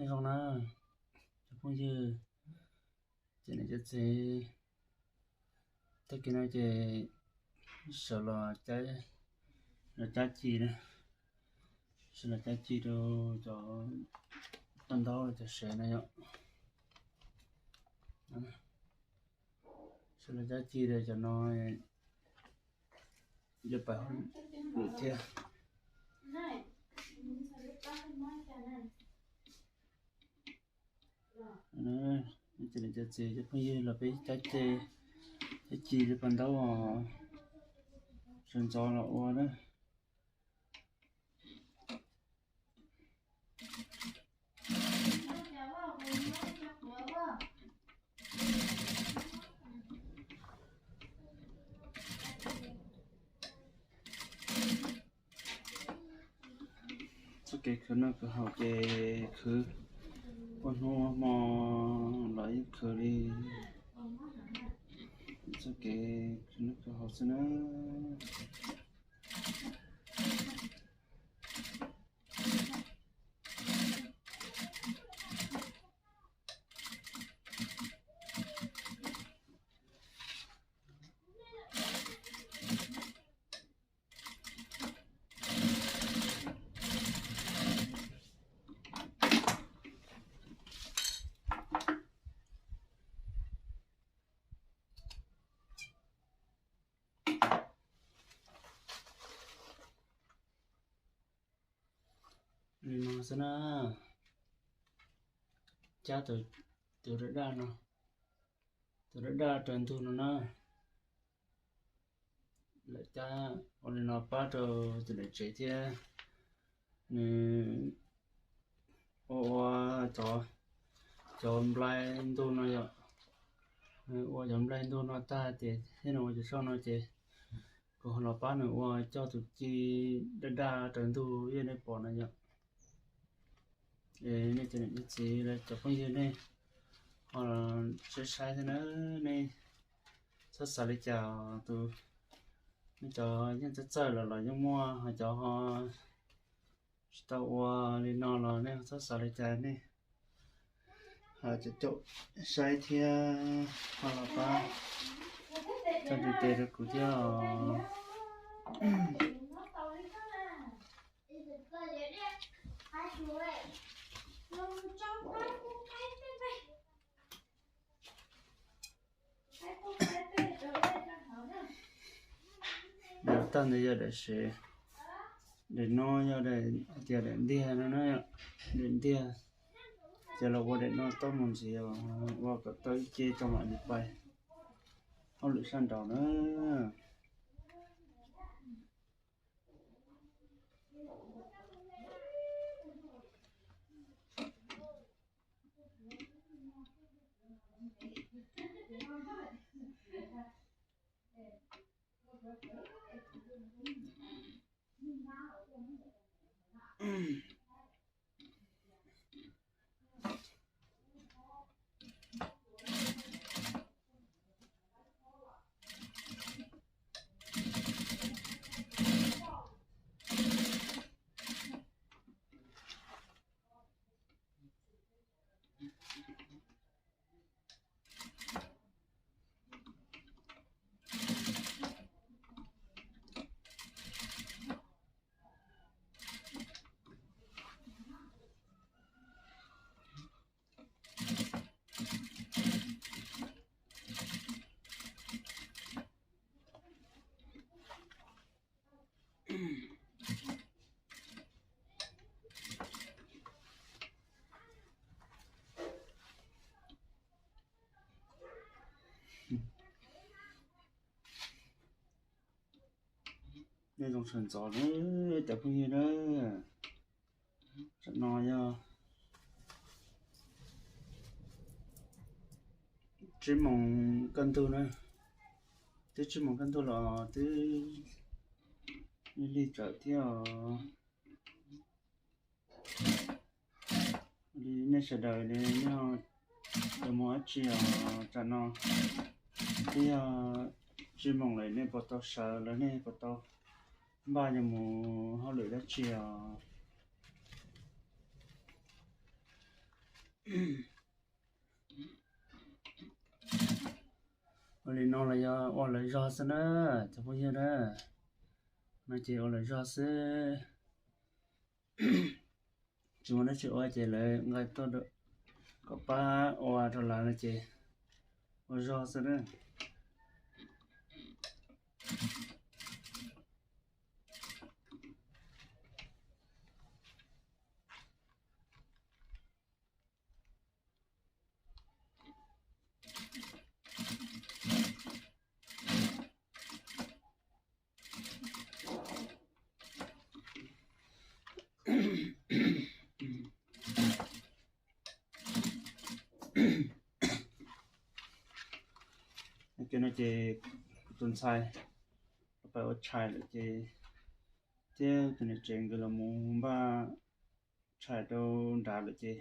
Nyob zoo na cov phooj ywg, ces niam cov txiv, tag kis no ces sawv los, los cab ci na, sawv los cab ci rau cov paj ntaub cov sev na yom. Sawv los cab ci rau cov no, yuav pais hauj lwm thiab. Ces niam cov txiv cov phooj ywg, los peb cab ci, cab ci rau paj ntaub os, sawv ntxov los ua na. Txoj kev khwv noj khwv haus ces khwv ua hnub ua hmo los yeej khwv li. Txoj kev khwv noj khwv haus xwb na. Li no xwb na, cab tus daj daj no, tus daj daj raws ntug no na. Lawv cab ua li no pab rau tus niam tsev thiab, nws ua ua cov, cov nplai ntug no yom. Nws ua cov nplai ntug no tag ces thiab nws ua cov soj no ces kuv ho los pab nws ua coj tus ci daj daj raws ntug ib yam nej pom no yom. Es nej cov niam cov txiv los cov phooj ywg nej ho saib saib thiab na, nej txhob xav li cas, tus, nej cov yeej txawj txawj los los yeej muaj, ho cov ho tsis tau ua li no los nej txhob xav li cas, nej ho caum caum saib thiab ho los pab txhawb nqi tes rau kuv thiab os. Daim tag ntawd yog daim sev, daim no yog daim, hais tias daim ntiag no na, daim ntiag. Ces los ua daim no tau mus ntxiv, ua kom tau ib ce tau mam li pais hauj lwm sab nraud na. Nej zoo sawv ntxov na cov phooj ywg na. Tam no yog tsib moos kaj ntug na, twb tsib moos kaj ntug los twb lig tsawv thiab os. Li nej sawv daws nej yuav mus dab tsi os? Tam no twb yog tsib moos lawm, nej puas tau sawv los nej puas tau npaj yuav mus hauj lwm dab tsi os? Ua li no los yog ua lawv zog xwb na, cov phooj ywg na. No ces ua lawv zog xwb, tsis muaj dab tsi ua ces lawv nqa tuaj kom pab ua rau lawv no ces ua zog xwb na. Ces no ces kuv tus ntxhais pais ua tshais lawm ces thiab tus niam tsev nkawd los mus npaj tshais rau nrad lawm ces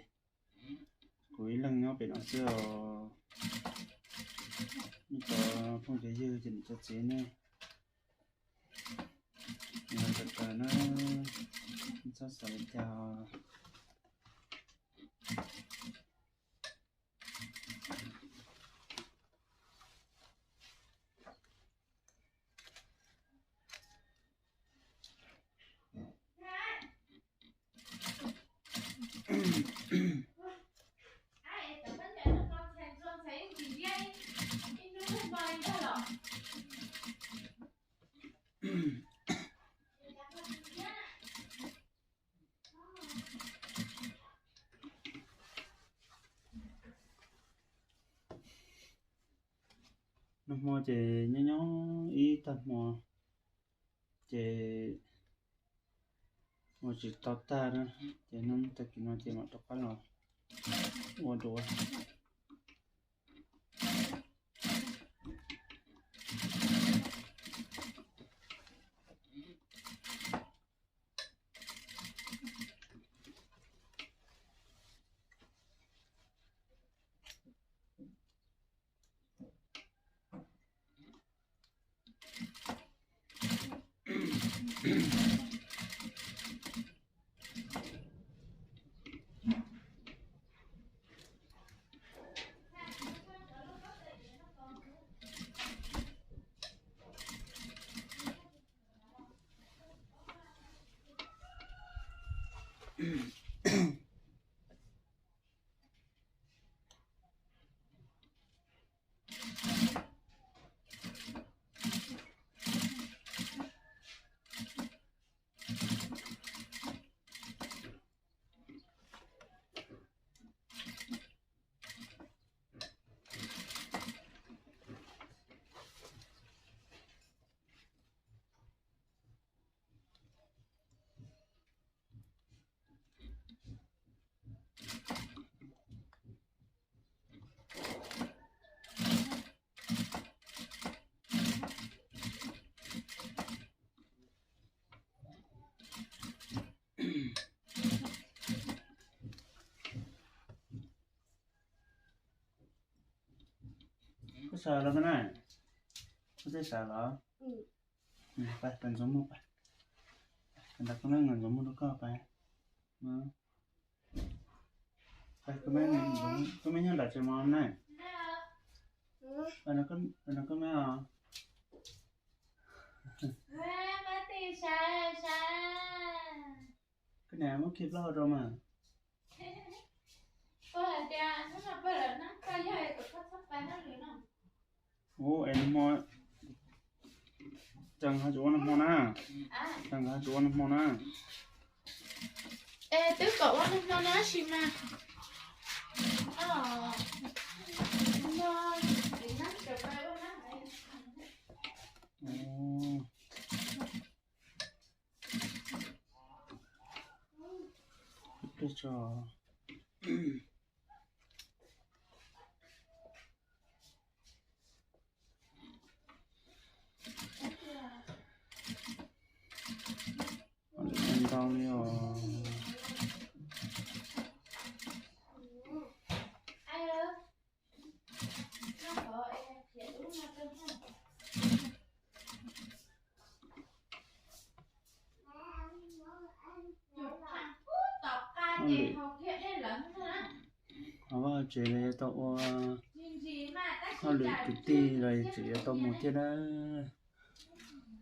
kuv ib leeg nyob pem no xwb os. Nej cov phooj cov ywg cov niam cov txiv nej, nyob tawm tawm na, txhob xav li cas. Nag hmo ces nyob nyob ib tag hmo ces ua tsis tau tag na, ces nyob tag kis no ces mam rov qab los ua dua. Koj sawv los koj na? Koj twb sawv los? Pais, pais ntxuav muag pais. Pais nrog koj meb nkawd ntxuav muag rau koj pais. Pais, koj meb nyob nram tsev mov na. Pais nrog koj meb os. Koj niam muab khi plaub rau mas. Ua es nag hmo, cas nkawd ho tsis ua nag hmo na? Cas nkawd ho tsis ua nag hmo na? Es twb kom ua nag hmo na tab sis mas Peb tso. Ntau li os. Tsev los yuav tau ua, hauj lwm kwv tij los tseem yuav tau mus thiab na.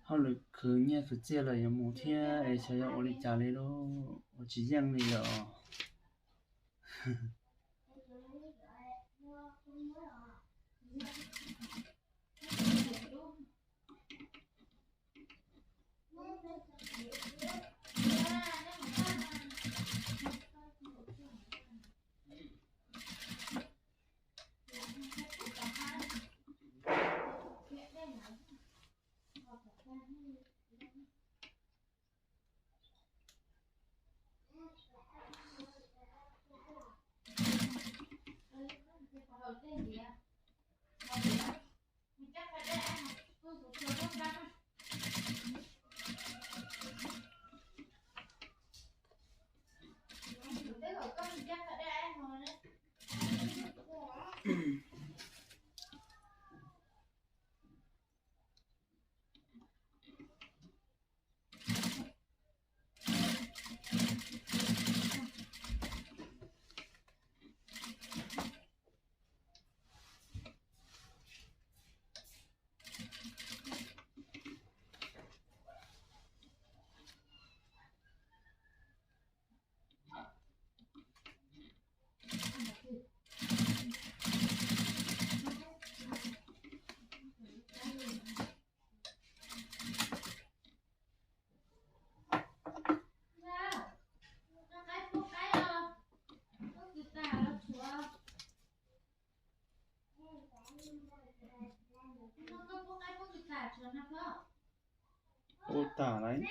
Hauj lwm khwv nyiaj khwv txiaj los yuav mus thiab es xyov yuav ua li cas li lauj, ua tsis yeej li lawm os. Ua tas lawm.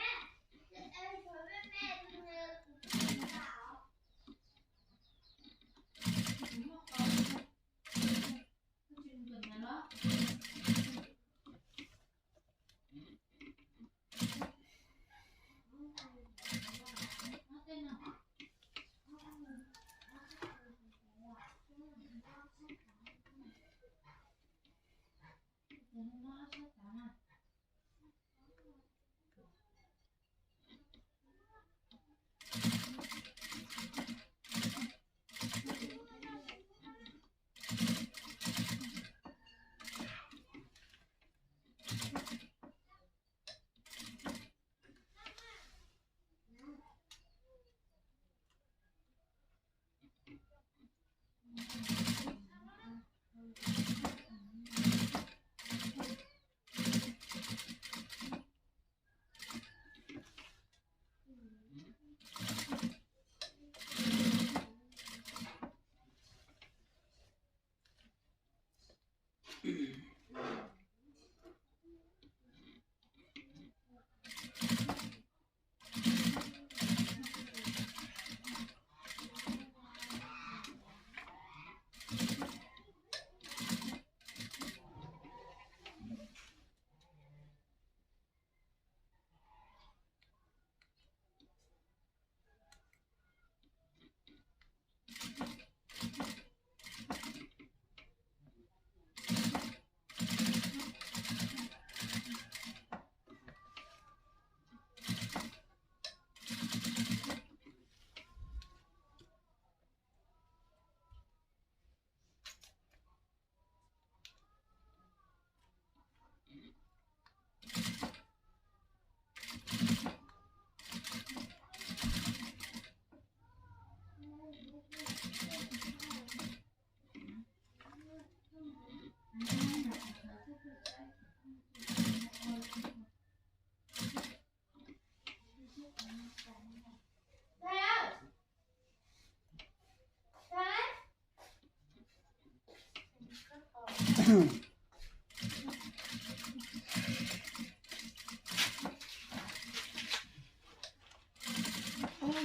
Ub,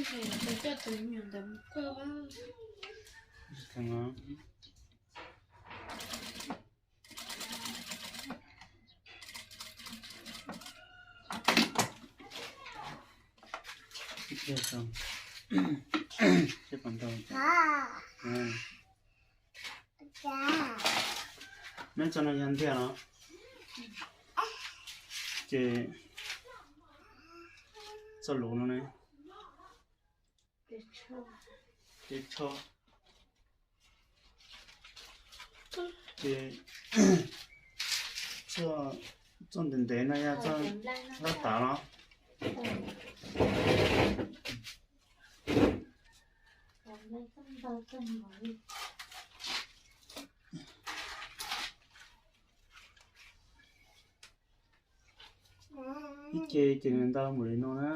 ntshe yuav tau coj tus me nyuam ntawd mus koj. Neb tso no yog ntiag los? Ces txoj lus no ne. Ces tsho. Ces txoj ntev ntev no yog txoj hlab tav los. Ib ce ces nws ntau npaum li no na.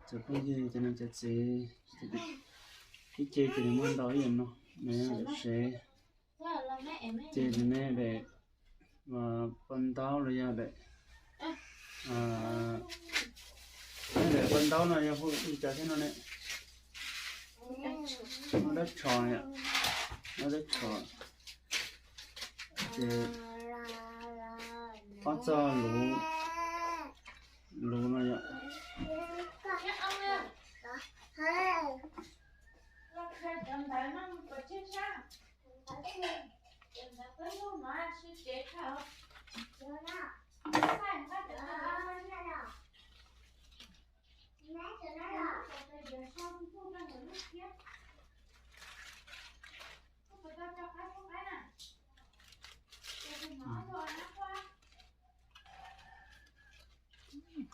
Cov phooj ywg, cov niam cov txiv, ib ce ces nws muaj ntau ib yam no, nws yog yam sev. Ces nws ne daim paj ntaub los yog daim, daim paj ntaub no yog hu li cas thiab no ne? Muaj dab tshos, muaj dab tshos. Ces ob txoj luv, luv no yom.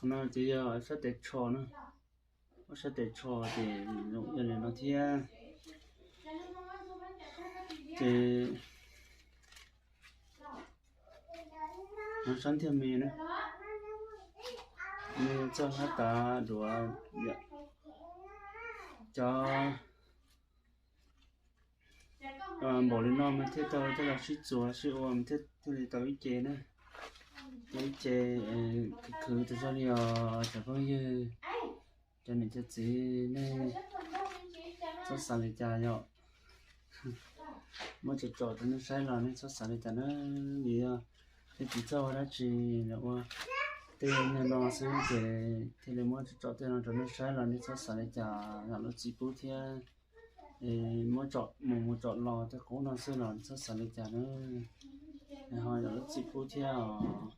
Qhov no ces yog sab tes tsho na. Ob sab tes tsho ces zoo ib yam li no thiab. Ces no sab ntiag me na, nws txoj hlab tav duav yom. Cov npaum li no mas thiaj tau coj los sib txuas sib ua mas thiaj li tau ib ce na. Tau ib ce khwv khwv tas zog li os cov phooj ywg, cov niam cov txiv nej txhob xav li cas yom. Muab tsom tsom rau nej saib los nej txhob xav li cas na. Vim yog tej tsis txawj ua dab tsi los ua tej niag no xwb ces thiaj li muab tsom tsom tej no rau nej saib los nej txhob xav li cas, yam lub txim pub thiab. Muab tsom mus mus tsom los tej qub no xwb los nej txhob xav li cas na. Ho yam lub txim pub thiab os.